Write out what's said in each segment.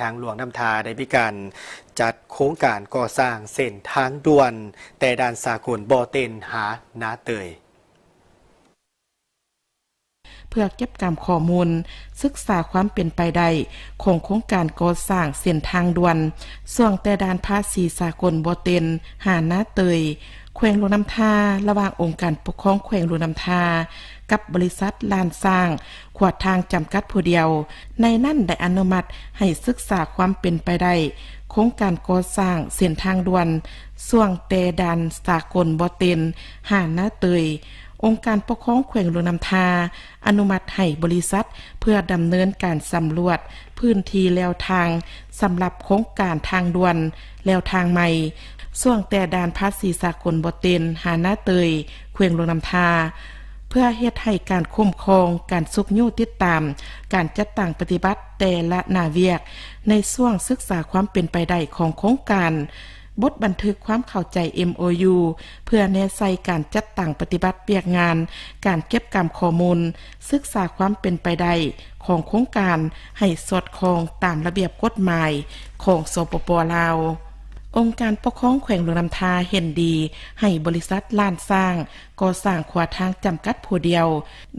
ທາງຫຼວງນ້ຳທາໄດ້ມີການຈັດໂຄງການກໍ່ສ້າງເສັ້ນທາງດ່ວນແຕ່ດ່ານສາກົນບໍ່ເຕັນຫານາເຕີຍ. ເພື່ອເກັບກຳຂໍ້ມູນ, ສຶກສາຄວາມເປັນໄປໄດ້ຂອງໂຄງການກໍ່ສ້າງເສັ້ນທາງດ່ວນຊ່ວງແຕ່ດ່ານພາສີສາກົນບໍ່ເຕັນຫານາເຕີຍ ແຂວງຫຼວງນ້ຳທາ ລະຫວ່າງອົງການປົກຄອງແຂວງຫຼວງນ້ຳທາ ກັບບໍລິສັດລ້ານຊ້າງ ຂົວທາງຈຳກັດຜູ້ດຽວ ໃນນັ້ນໄດ້ອະນຸມັດໃຫ້ສຶກສາຄວາມເປັນໄປໄດ້ໂຄງການກໍ່ສ້າງເສັ້ນທາງດ່ວນຊ່ວງແຕ່ດ່ານສາກົນບໍ່ເຕັນຫານາເຕີຍ. ອົງການປົກຄອງແຂວງຫຼວງນ້ຳທາ ອະນຸມັດໃຫ້ບໍລິສັດເພື່ອດຳເນີນການສຳຫຼວດພື້ນທີ່ແລວທາງ ສຳລັບໂຄງການທາງດ່ວນແລວທາງໃໝ່ ຊ່ວງແຕ່ດ່ານພາສີສາກົນບໍ່ເຕັນຫານາເຕີຍ ແຂວງຫຼວງນ້ຳທາ ເພື່ອເຮັດໃຫ້ການຄຸ້ມຄອງ, ການຊຸກຍູ້ຕິດຕາມ, ການຈັດຕັ້ງປະຕິບັດແຕ່ລະໜ້າວຽກ ໃນຊ່ວງສຶກສາຄວາມເປັນໄປໄດ້ຂອງໂຄງການ, ບົດບັນທຶກຄວາມເຂົ້າໃຈ ເອັມໂອຢູ ເພື່ອແນໃສ່ການຈັດຕັ້ງປະຕິບັດວຽກງານການເກັບກຳຂໍ້ມູນ, ສຶກສາຄວາມເປັນໄປໄດ້ຂອງໂຄງການໃຫ້ສອດຄ່ອງຕາມລະບຽບກົດໝາຍຂອງ ສປປ ລາວ. ອົງການປົກຄອງແຂວງຫຼວງນ້ຳທາເຫັນດີໃຫ້ບໍລິສັດລ້ານຊ້າງ ກໍ່ສ້າງຂົວທາງຈຳກັດຜູ້ດຽວ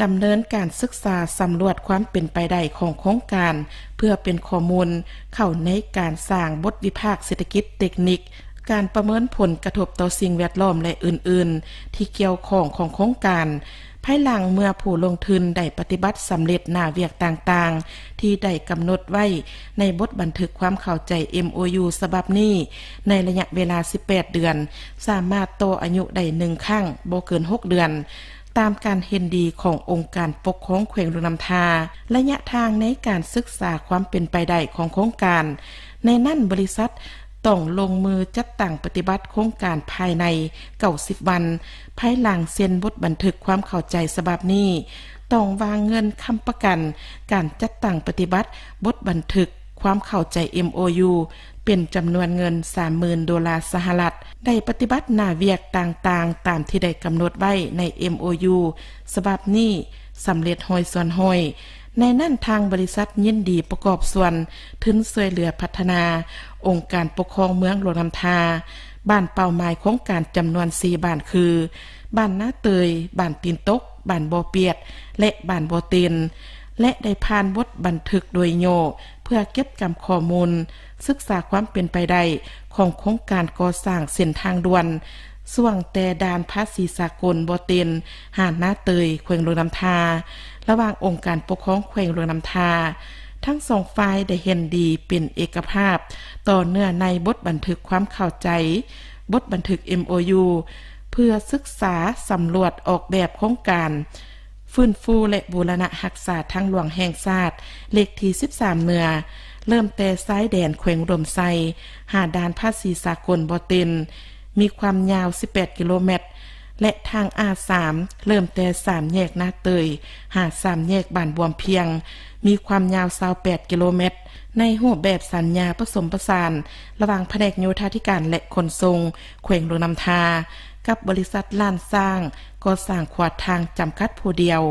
ດຳເນີນການສຶກສາສຳຫຼວດຄວາມເປັນໄປໄດ້ຂອງໂຄງການ ເພື່ອເປັນຂໍ້ມູນເຂົ້າໃນການສ້າງບົດວິພາກເສດຖະກິດເຕັກນິກ, ການປະເມີນຜົນກະທົບຕໍ່ສິ່ງແວດລ້ອມ ແລະ ອື່ນໆ ທີ່ກ່ຽວຂ້ອງຂອງໂຄງການ ພາຍຫຼັງເມື່ອຜູ້ລົງທຶນໄດ້ປະຕິບັດສຳເລັດໜ້າວຽກຕ່າງໆ ທີ່ໄດ້ກຳນົດໄວ້ໃນບົດບັນທຶກຄວາມເຂົ້າໃຈ ເອັມໂອຢູ ສະບັບນີ້ ໃນໄລຍະເວລາສິບແປດເດືອນ ສາມາດຕໍ່ອາຍຸໄດ້ໜຶ່ງຄັ້ງ ບໍ່ເກີນຫົກເດືອນ ຕາມການເຫັນດີຂອງອົງການປົກຄອງແຂວງຫຼວງນ້ຳທາ. ໄລຍະທາງໃນການສຶກສາຄວາມເປັນໄປໄດ້ຂອງໂຄງການ, ໃນນັ້ນບໍລິສັດຕ້ອງລົງມືຈັດຕັ້ງປະຕິບັດໂຄງການພາຍໃນເກົ້າສິບວັນ ພາຍຫຼັງເຊັນບົດບັນທຶກຄວາມເຂົ້າໃຈສະບັບນີ້, ຕ້ອງວາງເງິນຄ້ຳປະກັນການຈັດຕັ້ງປະຕິບັດບົດບັນທຶກຄວາມເຂົ້າໃຈ ເອັມໂອຢູ ເປັນຈຳນວນເງິນສາມໝື່ນໂດລາສະຫະລັດ, ໄດ້ປະຕິບັດໜ້າວຽກຕ່າງໆຕາມທີ່ໄດ້ກຳນົດໄວ້ໃນ ເອັມໂອຢູ ສະບັບນີ້ສຳເລັດຮ້ອຍສ່ວນຮ້ອຍ. ໃນນັ້ນທາງບໍລິສັດຍິນດີປະກອບສ່ວນທຶນຊ່ວຍເຫຼືອພັດທະນາອົງການປົກຄອງເມືອງຫຼວງນ້ຳທາ, ບ້ານເປົ້າໝາຍໂຄງການຈຳນວນສີ່ບ້ານຄື ບ້ານນາເຕີຍ, ບ້ານຕີນຕົກ, ບ້ານບໍ່ປຽດ ແລະ ບ້ານບໍ່ເຕັນ ແລະ ໄດ້ຜ່ານບົດບັນທຶກໂດຍຫຍໍ້ ເພື່ອເກັບກຳຂໍ້ມູນ, ສຶກສາຄວາມເປັນໄປໄດ້ຂອງໂຄງການກໍ່ສ້າງເສັ້ນທາງດ່ວນ ຊ່ວງແຕ່ດ່ານພາສີສາກົນບໍ່ເຕັນ ຫານນາເຕີຍ ແຂວງຫຼວງນ້ຳທາ ລະຫວ່າງອົງການປົກຄອງແຂວງຫຼວງນ້ຳທາ. ທັງສອງຝ່າຍໄດ້ເຫັນດີເປັນເອກະພາບຕໍ່ເນື້ອໃນບົດບັນທຶກຄວາມເຂົ້າໃຈ, ບົດບັນທຶກ ເອັມໂອຢູ ເພື່ອສຶກສາສຳຫຼວດອອກແບບໂຄງການ ຟື້ນຟູ ແລະ ບູລະນະຮັກສາທາງຫຼວງແຫ່ງຊາດ ເລກທີສິບສາມເໜືອ ເລີ່ມແຕ່ຊາຍແດນແຂວງອຸດົມໄຊ ຫາດ່ານພາສີສາກົນບໍ່ເຕັນ ມີຄວາມຍາວສິບແປດກິໂລແມັດ ແລະ ທາງ ອາ ສາມ ເລີ່ມແຕ່ສາມແຍກນາເຕີຍ ຫາສາມແຍກບ້ານບວມພຽງ ມີຄວາມຍາວຊາວແປດກິໂລແມັດ ໃນຮູບແບບສັນຍາປະສົມປະສານ ລະຫວ່າງພະແນກໂຍທາທິການ ແລະ ຂົນສົ່ງ ແຂວງຫຼວງນ້ຳທາ ກັບບໍລິສັດລ້ານຊ້າງ ກໍ່ສ້າງຂົວທາງຈຳກັດຜູ້ດຽວ.